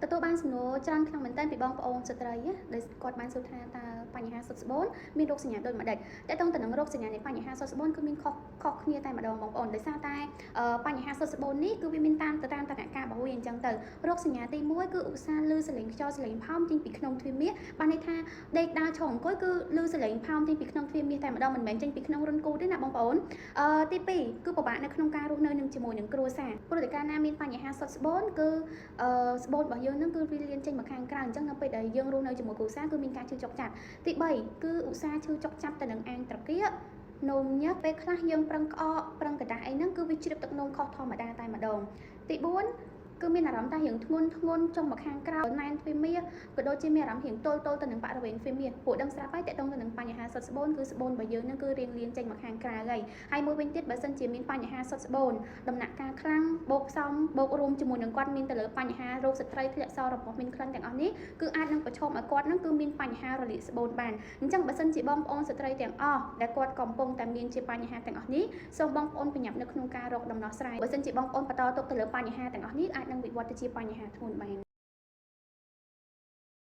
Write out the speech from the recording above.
ទទួលបានសំណួរច្រើនខ្លាំងមែនទែនពីបងប្អូនស្ត្រីណាដែលគាត់បានសួរថាតើបញ្ហាសុទ្ធស្បូនមានរោគសញ្ញាដូចម្ដេចតើតើទៅនឹងរោគសញ្ញានៃបញ្ហាសុទ្ធស្បូនគឺមានខុសខុសគ្នាតែម្ដងបងប្អូនដោយសារតែបញ្ហាសុទ្ធស្បូននេះគឺវាមានតាមទៅតាមតនការរបស់វាអញ្ចឹងទៅរោគសញ្ញាទី1គឺឧស្សាហ៍ឮសលេងខ្យល់សលេងផោមចេញពីក្នុងទ្វារមាសបានន័យថាដេកដើរឈរអង្គុយគឺឮសលេងផោមចេញពីក្នុងទ្វារមាសតែម្ដងមិនមែនចេញពីក្នុងរន្ធគូទេណាបងប្អូនទី2គឺពិបាកនៅក្នុងការរស់នៅនឹងជាមួយនឹងគ្រួសារព្រោះតែកាលណាមានបញ្ហាសុទ្ធស្បូនគឺស្បូនរបស់យើងនឹងគឺវាលៀនចេញមកខាងក្រៅអញ្ចឹងនៅពេលដែលយើងរស់នៅជាមួយគ្រួសារគឺមានការឈឺចុកចាប់ទី3គឺឧស្សាហ៍ឈឺចុកចាប់ទៅនឹងអាងត្រគាកនោមញឹកពេលខ្លះយើងប្រឹងក្អកប្រឹងกระដាស់អីហ្នឹងគឺវាជ្រាបទឹកនោមខុសធម្មតាតែម្ដងទី4គឺមានអារម្មណ៍ថារៀងធ្ងន់ធ្ងន់ចុងមកខាងក្រៅណែនទ្វារមាសក៏ដូចជាមានអារម្មណ៍រៀងទល់ទល់ទៅនឹងបរិវេណទ្វារមាសពួកដឹងស្រាប់ហើយតកតងទៅនឹងបញ្ហាសុទ្ធស្បូនគឺស្បូនរបស់យើងនឹងគឺរៀងលៀនចេញមកខាងក្រៅហើយហើយមួយវិញទៀតបើសិនជាមានបញ្ហាសុទ្ធស្បូនដំណាក់កាលខ្លាំងបូកផ្សំបូករួមជាមួយនឹងគាត់មានទៅលើបញ្ហារោគស្ត្រីធ្លាក់សរបស់មានក្លិនទាំងអស់នេះគឺអាចនឹងប្រឈមឲ្យគាត់នឹងគឺមានបញ្ហារលាកស្បូនបានអញ្ចឹងបើសិនជាបងប្អូនស្ត្រីទាំងអស់ដែលគាត់កំពុងតែមានជាបញ្ហាទាំងអស់នេះសូមបងប្អូនប្រញាប់នៅក្នុងការរកដំណោះស្រាយបើសិនជាបងប្អូនបន្តទុកទៅលើបញ្ហាទាំងអស់នេះអាចនឹងវិវត្តទៅជាបញ្ហាធ្ងន់បាន។